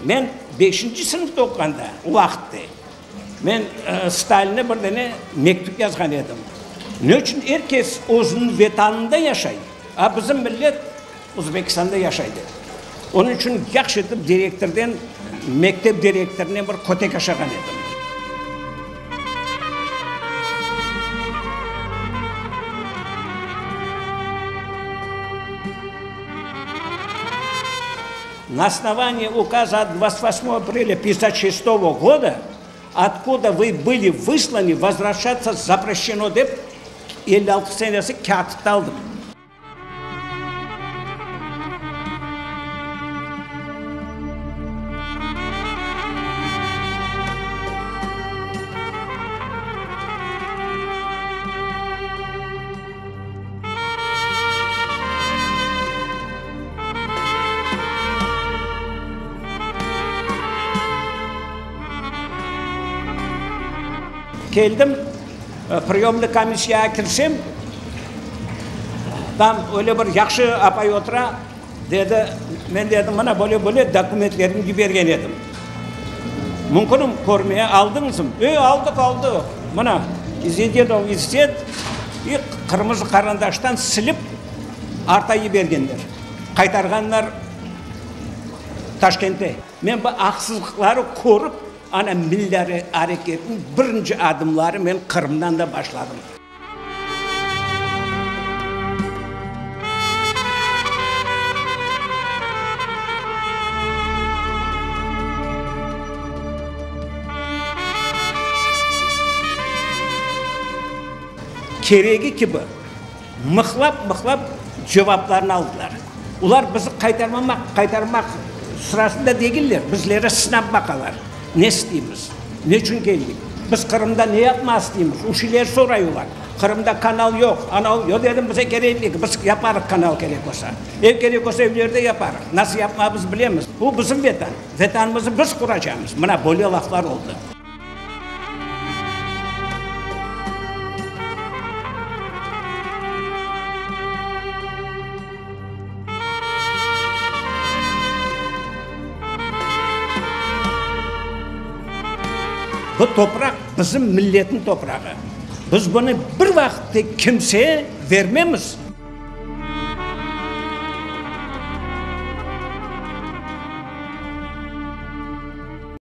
Men beşinci sınıfta oquğanda, o vaqıtte, men Stalinge bir dane mektüp yazğan edim. Ne içün er kes özüniñ Vetanında yaşay, a bizim millet Özbekistanda yaşay dep. Onıñ içün yahşı etip direktorden, mektep direktorınen bir kötek aşağan edim. На основании указа от 28 апреля 56 года, откуда вы были высланы, возвращаться запрещено dep, 56 senesi kâğıt aldım. Keldim, priyomnıy komissiyağa kirsem, tam öyle bir yahşı apay otura, dedi, men dedim, mına böyle-böyle dokumentlerimni yibergen edim. Mümkünmi körmeye, aldıñızmı? E, aldıq, aldıq. Mına, İzedinov İzzet, i qırmızı qarandaştan silip, arta yibergenler. Qaytarğanlar Taşkente. Men bu aqsızlıqları körip, ana milliy areketniñ birinci adımları men Qırımdan da başladım. Keregi kibi mıhlap-mıhlap cevaplarnı aldılar. Olar bizi qaytarmamaq, qaytarmaq sırasında degiller, bizleri sınap baqalar, ne isteymiz, neçün keldik, biz Qırımda ne yapmaq isteymiz, o şeyler soray olar. Qırımda kanal yoq, anau yoq dedim, bize kerek degil, biz yaparıq kanal kerek olsa. Ev kerek olsa evlerde yaparıq, nasıl yapmağa biz bilemiz. Bu bizim Vetan, Vetanımıznı biz quracamız. Mına böyle laflar oldı. Bu topraq bizim milletniñ toprağı. Biz bunı bir vaqıt kimseye vermemiz.